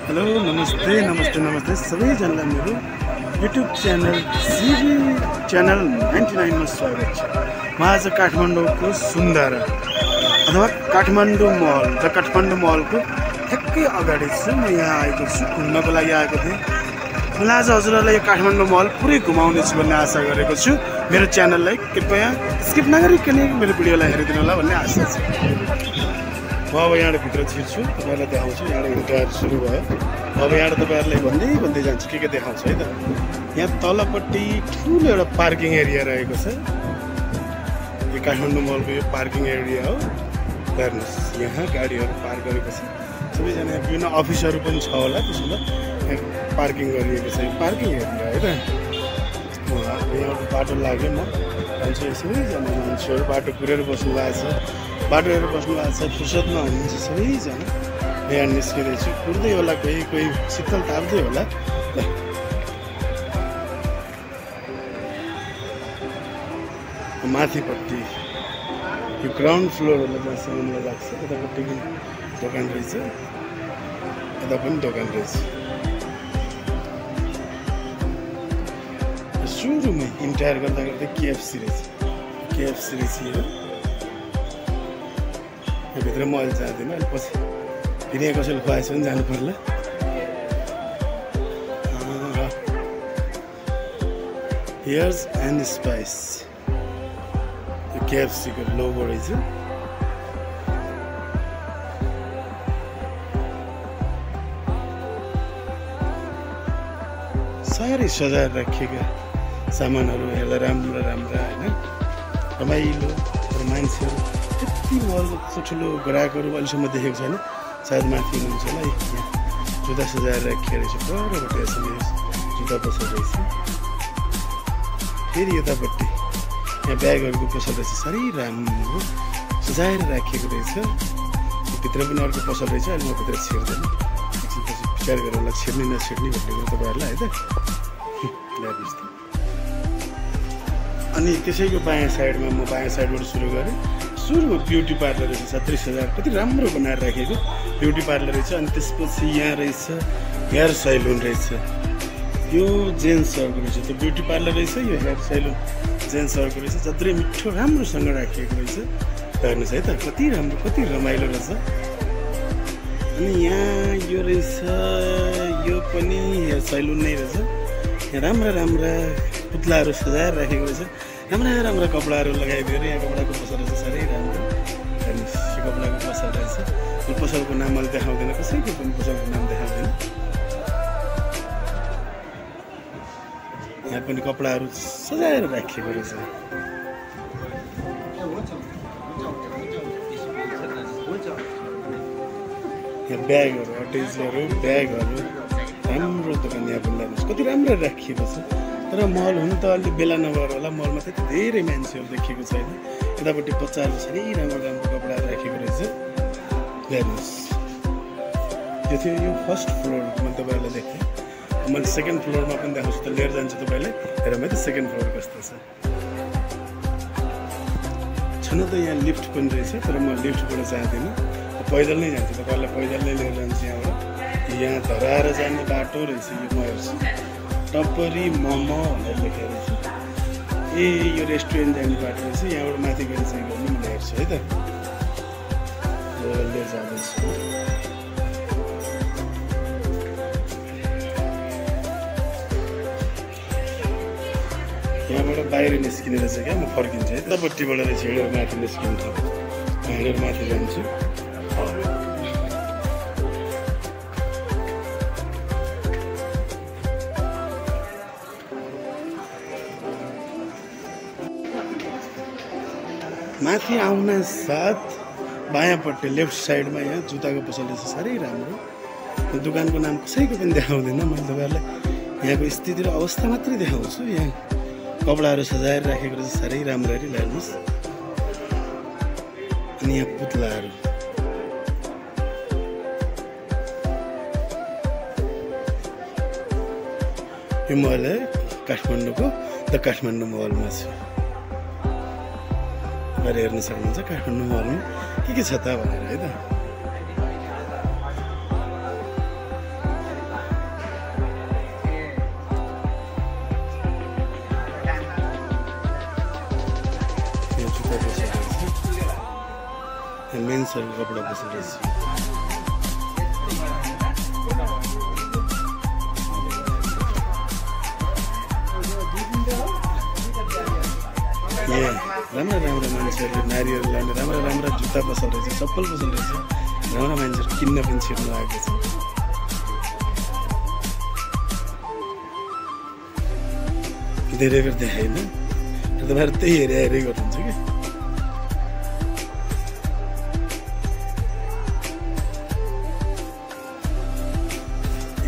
Hello नमस्ते नमस्ते नमस्ते सबैजनालाई मेरो युट्युब च्यानल सिबी च्यानल 99 मा स्वागत छ। म आज काठमाडौँको सुन्दर अथवा काठमाडौँ मल द काठमाडौँ मलको ठ्याक्कै अगाडि छु। म यहाँ आएको छु, घुम्नको लागि आएको थिएँ। मैले आज हजुरहरूलाई यो काठमाडौँ मल पुरै घुमाउने छु भन्ने आशा गरेको छु। मेरो च्यानललाई कृपया स्किप नगरिकन मेरो भिडियोलाई हेरिदिनु होला भन्ने आशा छ। म अब यहाँबाट भित्र छिर्छु, तपाईँहरूलाई देखाउँछु। यहाँबाट हिँड्टाहरू सुरु भयो। अब यहाँबाट तपाईँहरूलाई भन्दै जान्छु के देखाउँछु है त। यहाँ तलपट्टि ठुलो एउटा पार्किङ एरिया रहेको छ। यो काठमाडौँ मलको यो पार्किङ एरिया हो। हेर्नुहोस्, यहाँ गाडीहरू पार्क गरेको छ। सबैजना विभिन्न अफिसहरू पनि छ होला, त्यसो भए यहाँ पार्किङ गरिएको छ। यो पार्किङ एरिया है त। यहाँबाट बाटो लाग्यो, म जान्छु। सबैजना मान्छेहरू बाटो कुरेर बस्नु भएको छ, बाटो हेरेर बस्नु भएको छ। फुर्सदमा हुनुहुन्छ सबैजना। यहाँ निस्किँदैछु, कुर्दै होला, कोही शीतल ताप्दै होला। माथिपट्टि यो ग्राउन्ड फ्लोर होला जहाँसम्म मलाई लाग्छ। यतापट्टि पनि दोकान रहेछ, यता पनि दोकान रहेछ। सुरुमै इन्टायर गर्दा गर्दै केएफसी रहेछ। केएफसी रहेछ यो। भित्र म अहिले जाँदिनँ, अहिले पछि फेरि यहाँ कसैले खुवाएछ भने जानु पर्ला। हियर्स एन्ड स्पाइस यो केएफसीको लोगो रहेछ। साह्रै सजाएर राखिएका सामानहरू हेर्दा राम्रा राम्रा होइन, रमाइलो। मान्छेहरू त्यति मलको ठुलो ग्राहकहरू अहिलेसम्म देखेको छैन, सायद माथि हुनुहुन्छ होला। यहाँ जुत्ता सजाएर राखिएको रहेछ, परबाट यसरी जुत्ता पसल रहेछ। फेरि यतापट्टि यहाँ ब्यागहरूको पसल रहेछ, साह्रै राम्रो सजाएर राखिएको रहेछ। भित्र पनि अर्को पसल रहेछ। अहिले म भित्र छिर्दैन, एकछिनपछि विचार गरेर होला छिर्ने नछिर्ने भन्ने कुरो तपाईँहरूलाई है त। अनि त्यसैको बायाँ साइडमा म बायाँ साइडबाट सुरु गरेँ। सुरुमा ब्युटी पार्लर रहेछ, 37,000 कति राम्रो बनाएर राखेको ब्युटी पार्लर रहेछ। अनि त्यसपछि यहाँ रहेछ हेयर सैलुन रहेछ। यो जेन्ट्सहरूको रहेछ, त्यो ब्युटी पार्लर रहेछ। यो हेयर सैलुन जेन्ट्सहरूको रहेछ। जत्रै मिठो राम्रोसँग राखिएको रहेछ। हेर्नुहोस् है त, कति राम्रो, कति रमाइलो रहेछ। अनि यहाँ यो रहेछ, यो पनि हेयर सैलुन नै रहेछ। यहाँ राम्रा राम्रा पुत्लाहरू सजाएर राखेको रहेछ। राम्रा राम्रा कपडाहरू लगाइदिएर यहाँ कपडाको पसल रहेछ, साह्रै राम्रो। हेर्नुहोस्, यो कपडाको पसल रहेछ। यो पसलको नाम मैले देखाउँदैन, कसैको पनि पसलको नाम देखाउँदैन। यहाँ पनि कपडाहरू सजाएर राखिएको रहेछ। यहाँ ब्यागहरू, अट्याचहरू, ब्यागहरू राम्रो दोकान। यहाँ पनि लानुहोस्, कति राम्रो राखिएको छ। तर मल हुनु त अलिक बेला नभएर होला, मलमा त्यति धेरै मान्छेहरू देखिएको छैन। यतापट्टि बच्चाहरू साह्रै राम्रो राम्रो कपडाहरू राखेको रहेछ। हेर्नुहोस्, यो थियो यो फर्स्ट फ्लोर। मैले तपाईँहरूलाई देखेँ। मैले सेकेन्ड फ्लोरमा पनि देखाउँछु, त लिएर जान्छु तपाईँलाई। हेरौँ है त सेकेन्ड फ्लोर कस्तो छ। छन त यहाँ लिफ्ट पनि रहेछ, तर म लिफ्टबाट जाँदिनँ, पैदल नै जान्छु। तपाईँहरूलाई पैदल नै लिएर जान्छु यहाँबाट। यहाँ धराएर जाने बाटो रहेछ यो। म हेर्छु टप्परी मोमो भनेर लेखेको रहेछ। ए यो रेस्टुरेन्ट जाने बाटो रहेछ। यहाँबाट माथि गएर चाहिँ गर्नु म हेर्छु है त। लिएर जाँदैछु। यहाँबाट बाहिर निस्किने रहेछ क्या, म फर्किन्छु है। यतापट्टिबाट रहेछ हिँडेर माथि निस्किन्छ। हिँडेर माथि जान्छु। माथि आउन साथ बायाँपट्टि लेफ्ट साइडमा यहाँ जुत्ताको पसल रहेछ, साह्रै राम्रो। दोकानको नाम कसैको पनि देखाउँदैन मैले तपाईँहरूलाई। यहाँको स्थिति र अवस्था मात्रै देखाउँछु। यहाँ कपडाहरू सजाएर राखेको रहेछ, साह्रै राम्ररी। हेर्नुहोस्, अनि यहाँ पुत्लाहरू। यो मल काठमाडौँको द काठमाडौँ मलमा छु। हेर्न सक्नुहुन्छ काठमाडौँ मलमा के छ त भनेर है त। मेन्सहरूको कपडा पसल रहेछ। राम्रा राम्रा मान्छेहरूले नारीहरू लाने राम्रा राम्रा जुत्ता पसल रहेछ, चप्पल पसल रहेछ। राम्रा मान्छेहरू किन्न पनि छिर्नु आएको छ। धेरै बेर देखाएन, तपाईँहरू त्यही हेरे गर्नुहुन्छ कि।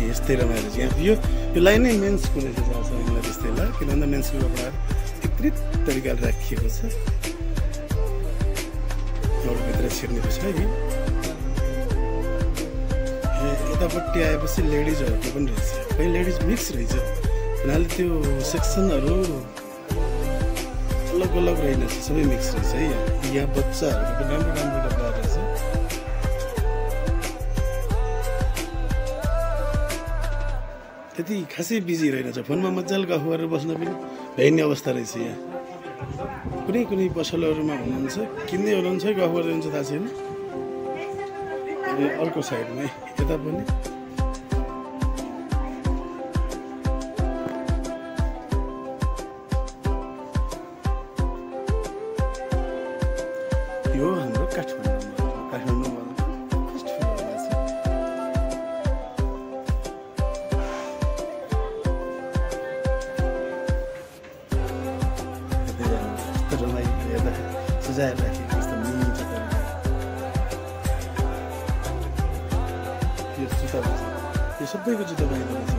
यस्तै रमाइलो छ यहाँ। यो लाइन नै मेन्सको रहेछ जहाँ छ मलाई त्यस्तै लाग्यो, किन भन्दा मेन्सको कपडाहरू विकृत तरिकाले राखिएको छ। भित्र छिर्नेको छ कि यतापट्टि आएपछि लेडिजहरूको पनि रहेछ, खै लेडिज मिक्स रहेछ। हुनाले त्यो सेक्सनहरू अलग अलग रहेनछ, सबै मिक्स रहेछ है। यहाँ बच्चाहरूको पनि राम्रो राम्रो कपडा रहेछ। त्यति खासै बिजी रहेनछ, फोनमा मजाले गफ गरेर बस्न पनि भ्याइने अवस्था रहेछ। यहाँ कुनै कुनै पसलहरूमा हुनुहुन्छ, किन्दै हुनुहुन्छ, गफ गर्दै हुन्छ, थाहा छैन। अर्को साइडमा यता पनि यो हाम्रो काठमाडौँमा फर्स्ट फ्लोरमा छ। रमाइलो हेर्दा सजाएर राखेको कस्तो मिठो यो जुत्ता यो सबैको जुत्ता पाइँदो रहेछ।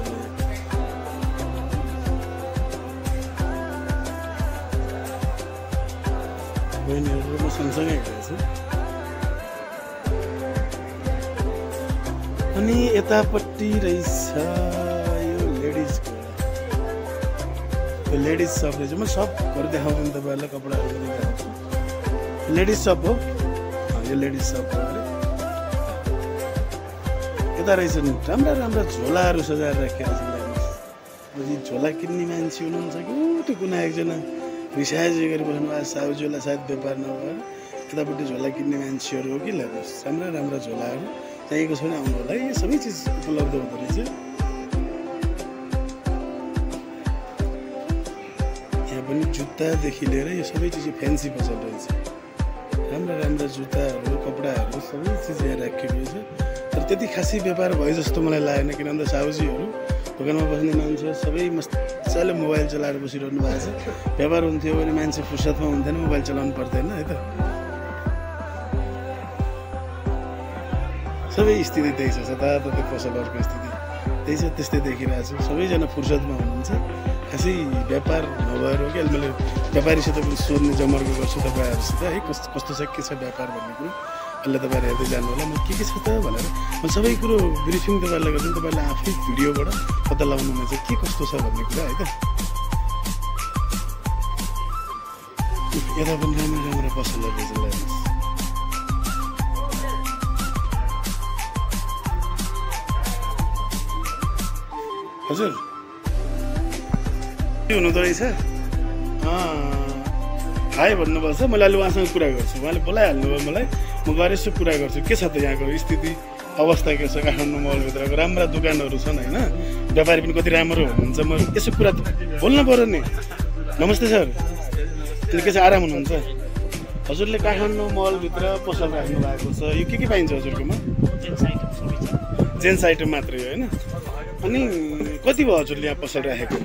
बहिनीहरू म सँगसँगै हेर्दैछु। अनि यतापट्टि रहेछ यो लेडिजको, यो लेडिज सप रहेछ। म सपहरू देखाउँछु नि तपाईँहरूलाई, कपडाहरू देखाउँछु। लेडिज सप हो यो, लेडिज सप हो अरे। यता रहेछ नि राम्रा राम्रा झोलाहरू सजाएर राखेको छ। झोला किन्ने मान्छे हुनुहुन्छ कि त्यो कुना एकजना रिसाइज गरी बस्नु भएको साउजीलाई सायद व्यापार नभएर यतापट्टि झोला किन्ने मान्छेहरू हो कि हेर्नुहोस्, राम्रा राम्रा झोलाहरू चाहिएको छ भने आउनु होला। यो सबै चिज उपलब्ध हुँदो रहेछ। यहाँ पनि जुत्तादेखि लिएर यो सबै चिज फ्यान्सी पसल रहेछ। राम्रा राम्रा जुत्ताहरू, कपडाहरू सबै चिज यहाँ राखिएको रहेछ। तर त्यति खासै व्यापार भयो जस्तो मलाई लागेन, किन भन्दा साउजीहरू दोकानमा बस्ने मान्छे सबै मजाले मोबाइल चलाएर बसिरहनु भएको छ। व्यापार हुन्थ्यो भने मान्छे फुर्सदमा हुन्थेन, मोबाइल चलाउनु पर्दैन है त। सबै स्थिति त्यही छ, जताततै पसलहरूको स्थिति त्यही छ, त्यस्तै देखिरहेको छु। सबैजना फुर्सदमा हुनुहुन्छ, खासै व्यापार नभएर हो कि। अहिले मैले व्यापारीसित पनि सोध्ने जमर्को गर्छु तपाईँहरूसित है, कस्तो छ के छ व्यापार भन्ने कुरो। अहिले तपाईँहरू हेर्दै जानु होला। म के छ त भनेर म सबै कुरो ब्रिफिङ तपाईँहरूलाई गर्छु, तपाईँहरूले आफै भिडियोबाट पत्ता लगाउनुमा चाहिँ के कस्तो छ भन्ने कुरा है त। यता पनि राम्रो राम्रो पसलहरू रहेछ। हजुर के हुनुहुँदो रहेछ? हाई भन्नुपर्छ। मैले अहिले उहाँसँग कुरा गर्छु, उहाँले बोलाइहाल्नु भयो मलाई। म गएर यसो कुरा गर्छु के छ त यहाँको स्थिति अवस्था के छ। काठमाडौँ मलभित्रको राम्रा दोकानहरू छन् होइन, व्यापारी पनि कति राम्रो हुनुहुन्छ। म यसो कुरा बोल्नु पऱ्यो नि। नमस्ते सर, अनि के छ, आराम हुनुहुन्छ? हजुरले काठमाडौँ मलभित्र पसल राख्नु भएको छ, यो के पाइन्छ हजुरकोमा? जेन्ट्स आइटम मात्रै हो होइन? अनि कति भयो हजुरले यहाँ पसल राखेको?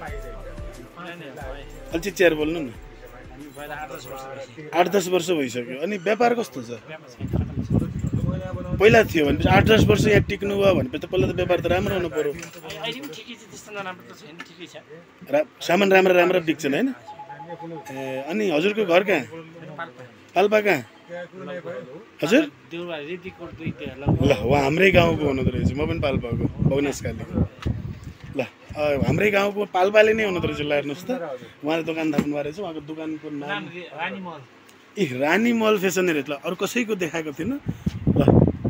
अलि चिच्याएर बोल्नु न। 8-10 वर्ष भइसक्यो। अनि व्यापार कस्तो छ? पहिला थियो भनेपछि 8-10 वर्ष यहाँ टिक्नु भयो भनेपछि त पहिला त व्यापार त राम्रो हुनु पर्यो। सामान राम्रा राम्रा बिक्छन् होइन? अनि हजुरको घर कहाँ? पाल्पा कहाँ हजुर? ल उहाँ हाम्रै गाउँको हुनुहुँदो रहेछ। म पनि पाल्पाको बौनासकाली। ल हाम्रै गाउँको पाल्पाले नै हुनुहुँदो रहेछ। ल हेर्नुहोस् त, उहाँले दोकान थाप्नु भएको रहेछ। उहाँको दोकानको नाम रानी मल फेसन रहेछ। ल अरू कसैको देखाएको थिएन। ल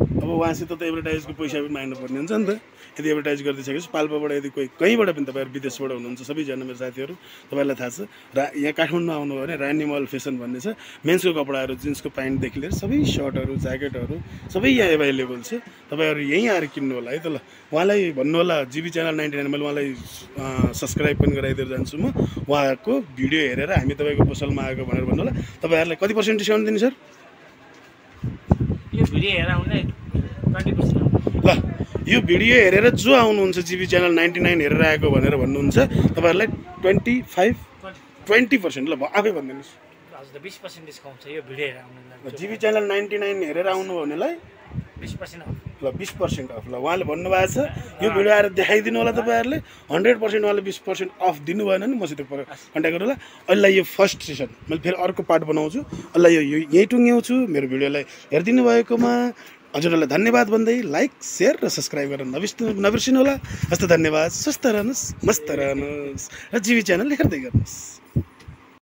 अब उहाँसित त एडभर्टाइजको पैसा पनि माग्नुपर्ने हुन्छ नि त। यदि एडभर्टाइज गरिदिइसकेपछि पाल्पाबाट यदि कोही कहीँबाट पनि तपाईँहरू विदेशबाट हुनुहुन्छ सबैजना मेरो साथीहरू तपाईँहरूलाई थाहा छ यहाँ काठमाडौँ आउनुभयो भने रानी मल फेसन भन्ने छ। मेन्सको कपडाहरू जिन्सको प्यान्टदेखि लिएर सबै सर्टहरू ज्याकेटहरू सबै यहाँ एभाइलेबल छ। तपाईँहरू यहीँ आएर किन्नु होला है त। ल उहाँलाई भन्नु होला जिबी च्यानल 99 मैले उहाँलाई सब्सक्राइब पनि गराइदिएर जान्छु म। उहाँको भिडियो हेरेर हामी तपाईँको पसलमा आएको भनेर भन्नु होला। तपाईँहरूलाई कति % डिस्काउन्ट दिने सर? यो भिडियो हेरेर आउने 20%। ल यो भिडियो हेरेर जो आउनुहुन्छ जिबी च्यानल 99 हेरेर आएको भनेर भन्नुहुन्छ तपाईँहरूलाई 20% ल आफै भनिदिनुहोस्। हजुर 20% डिस्काउन्ट छ यो भिडियो हेरेर आउनेलाई। जिबी च्यानल 99 हेरेर आउनु भनेलाई 20% अफ। ल 20% अफ। ल उहाँले भन्नुभएको छ यो भिडियो आएर देखाइदिनु होला तपाईँहरूले 100% उहाँले 20% अफ दिनु भएन नि मसित कन्ट्याक्ट गर्नु होला। अहिले यो फर्स्ट सेसन मैले फेरि अर्को पार्ट बनाउँछु। अहिले यो यहीँ टुङ्ग्याउँछु। मेरो भिडियोलाई हेरिदिनु भएकोमा हजुरहरूलाई धन्यवाद भन्दै लाइक सेयर र सब्सक्राइब गरेर नबिर्सिनु होला। हस्त धन्यवाद। स्वस्थ रहनुहोस्, मस्त रहनुहोस् र जिबी च्यानल हेर्दै गर्नुहोस्।